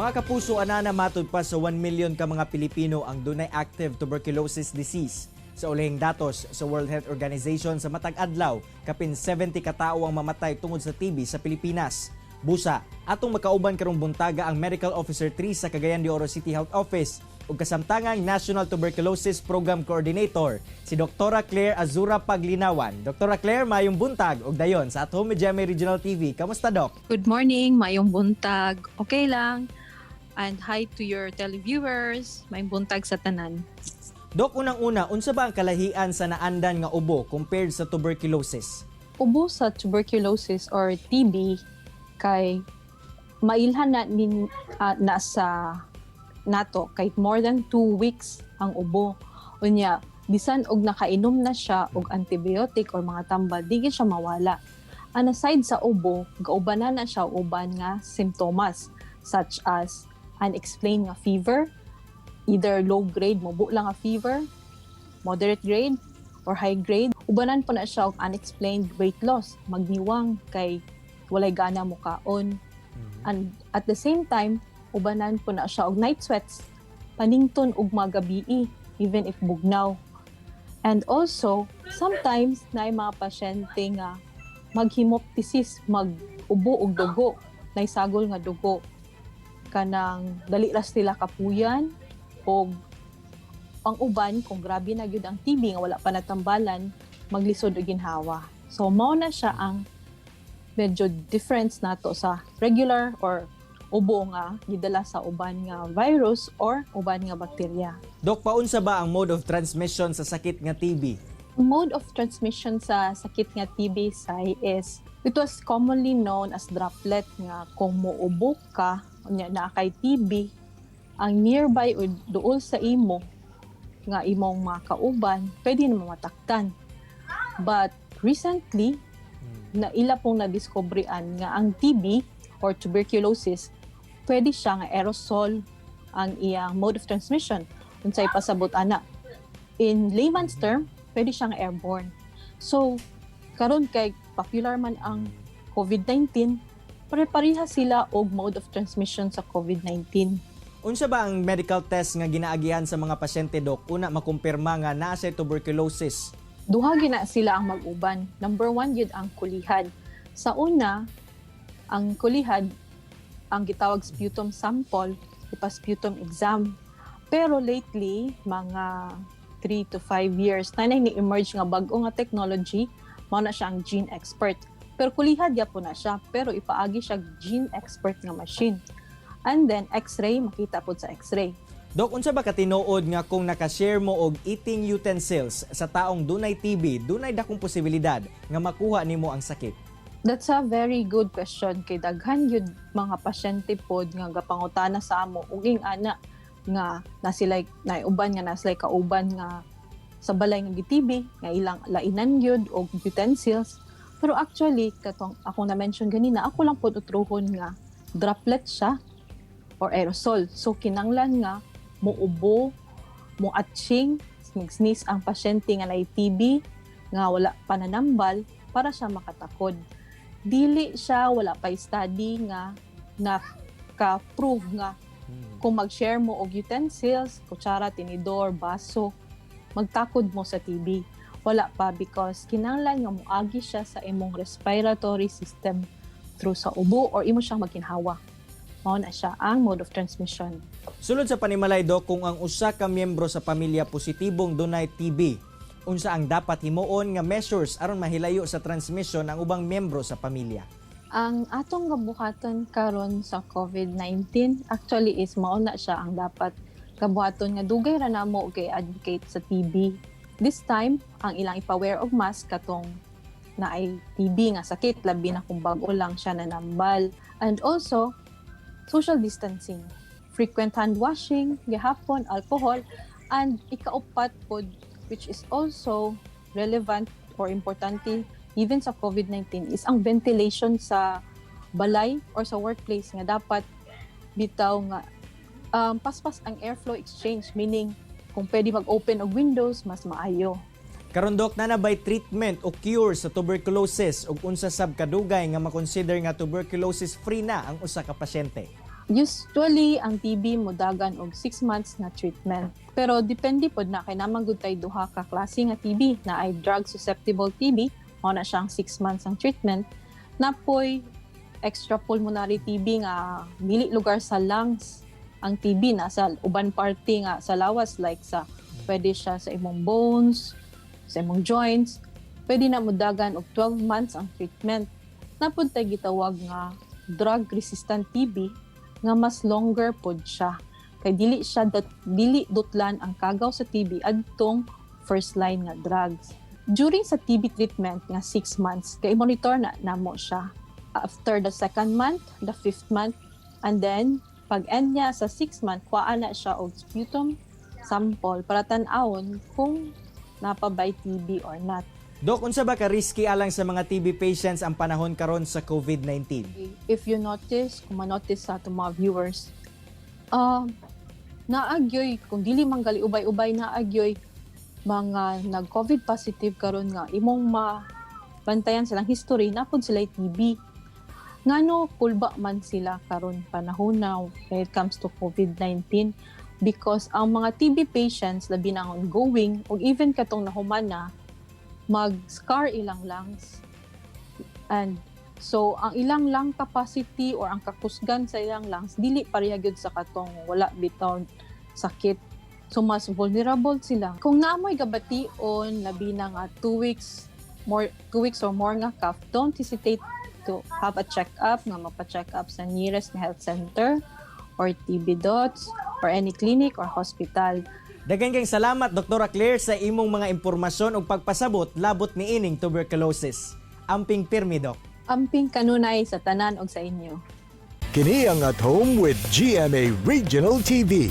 Mga kapuso, anana matud pa sa 1 million ka mga Pilipino ang dunay active tuberculosis disease. Sa ulahing datos sa World Health Organization, sa matag adlaw, kapin 70 ka tawo ang mamatay tungod sa TB sa Pilipinas. Busa, atong makauban karong buntaga ang Medical Officer 3 sa Cagayan de Oro City Health Office ug kasamtangang National Tuberculosis Program Coordinator, si Dr. Claire Azura Paglinawan. Dr. Claire, mayong buntag ug dayon sa At Home with GMA Regional TV. Kamusta, Doc? Good morning, mayong buntag. Okay lang. And hi to your televiewers. Mayong buntag sa tanan. Dok, unang-una, unsa ba ang kalahian sa naandan nga ubo compared sa tuberculosis? Ubo sa tuberculosis or TB kay mailhan na nin, na sa nato kay more than 2 weeks ang ubo. Unya, bisan og nakainom na siya og antibiotic or mga tambal, di gyud siya mawala. And aside sa ubo, gaubanan na siya og uban nga simptomas such as unexplained nga fever, either low grade, mubo lang nga fever, moderate grade, or high grade. Ubanan po na siya og unexplained weight loss, magniwang kay walay gana mo kaon. And at the same time, ubanan po na siya og night sweats, panington og magabii, even if bugnaw. And also, sometimes naay mga pasyente nga maghemoptysis, mag-ubo og dugo, nay sagol nga dugo. Kanang dali ra sila kapuyan og ang uban, kung grabe na gyud ang TB nga wala pa natambalan, maglisod og ginhawa. So mao na siya ang medyo difference nato sa regular or ubo nga gidala sa uban nga virus or uban nga bakterya. Dok, paunsa ba ang mode of transmission sa sakit nga TB? Mode of transmission sa sakit nga TB sai is it was commonly known as droplet, nga kung muubo ka unya naa kay TB, ang nearby o duol sa imo nga imong mga kauban pwede na mataktan. But recently, na ila pong nadiskubrian nga ang TB or tuberculosis, pwede siya nga aerosol ang iyang mode of transmission. Unsay pasabot ana? In layman's term, pwede siyang airborne. So karon kay popular man ang COVID-19, pare-pareha sila og mode of transmission sa COVID-19. Unsa ba ang medical test nga ginaagihan sa mga pasyente, Dok, una makumpirma nga naa siya tuberculosis? Duha gina sila ang mag-uban. Number one yun ang kulihad. Sa una, ang kulihad, ang gitawag sputum sample, ipa-sputum exam. Pero lately, mga 3 to 5 years, na ni-emerge nga bag-o nga technology, mao na siya ang GeneXpert. Pero kulihad gyapon na siya, pero ipaagi siya GeneXpert nga machine. And then X-ray, makita pod sa X-ray. Dok, unsa ba katinuod nga kung nakashare mo og eating utensils sa taong dunay TB, dunay dakong posibilidad nga makuha nimo ang sakit? That's a very good question kay daghan gyud mga pasyente pod nga gapangutana sa amo ug ing ana nga na sila na uban nga na sila kauban nga sa balay nga gi-TB nga ilang lainan gyud og utensils. Pero actually, katong ako na mention ganina, ako lang pod utruhon nga droplet siya or aerosol, so kinanglan nga muubo, mo atching, mag-sneeze ang pasyente nga naay TB nga wala pa nanambal para siya makatakod. Dili siya, wala pa study nga naka-prove nga kung mag-share mo og utensils, kutsara, tinidor, baso, magtakod mo sa TB. Wala pa because kinahanglan nga moagi siya sa imong respiratory system through sa ubo or imo siyang maginhawa. Mao na siya ang mode of transmission. Sulod sa panimalay, Dok, kung ang usa ka miyembro sa pamilya positibong dunay TB, unsa ang dapat himuon nga measures aron mahilayo sa transmission ang ubang miyembro sa pamilya? Ang atong gabuhaton karon sa COVID-19 actually is mao na siya ang dapat gabuhaton nga dugay ra namo kay advocate sa TB. This time, ang ilang ipa-wear og mask katong naay TB nga sakit, labi na kung bag-o lang siya nanambal. And also, social distancing, frequent hand washing, gihapon, alcohol, and ikaupat pod, which is also relevant or importante even sa COVID-19, is ang ventilation sa balay or sa workplace nga dapat bitaw nga paspas ang airflow exchange, meaning kung pwede mag-open og windows, mas maayo. Karon, Dok, naa na bay treatment o cure sa tuberculosis ug unsa sab kadugay nga makonsider nga tuberculosis free na ang usa ka pasyente? Usually, ang TB modagan og 6 months na treatment. Pero depende pod na kay naa man gud tay duha ka klase nga TB, naay drug susceptible TB, mao na siyang 6 months ang treatment. Naa poy extrapulmonary TB nga dili lugar sa lungs ang TB, nasa uban parte nga sa lawas, like sa pwede siya sa imong bones, sa imong joints, pwede na modagan og 12 months ang treatment. Naa pod tay gitawag nga drug resistant TB nga mas longer pod siya kay dili siya dat, dili dutlan ang kagaw sa TB adtong first line nga drugs. During sa TB treatment nga 6 months, kay monitor na namo siya after the second month, the fifth month, and then pag end niya sa 6 month, kuhaan na siya og sputum sample para tan-awon kung naa pa bay TB or not. Dok, unsa ba ka risky alang sa mga TB patients ang panahon karon sa COVID-19? If you notice, kung ma-notice sa atong mga viewers, naa gyoy, kung dili man gali ubay-ubay, naa gyoy mga nag-COVID positive karon nga imong mabantayan silang history, naa pod sila TB. Ngano kulba man sila karon panahon na when it comes to COVID-19? Because ang mga TB patients, labi na ang ongoing ug even katong nahuman na, mag-scar ilang lungs. And so ang ilang lung capacity or ang kakusgan sa ilang lungs dili pareha gyud sa katong wala bitaw sakit. So mas vulnerable sila. Kung naa moy gabation, labi na nga 2 weeks more, 2 weeks or more nga cough, don't hesitate to have a check-up, nga mapa-check up sa nearest na health center or TB dots or any clinic or hospital. Daghan kayong salamat, Dr. Claire, sa imong mga impormasyon ug pagpasabot labot niining tuberculosis. Amping pirmi, Dok. Amping kanunay sa tanan og sa inyo. Kini ang At Home with GMA Regional TV.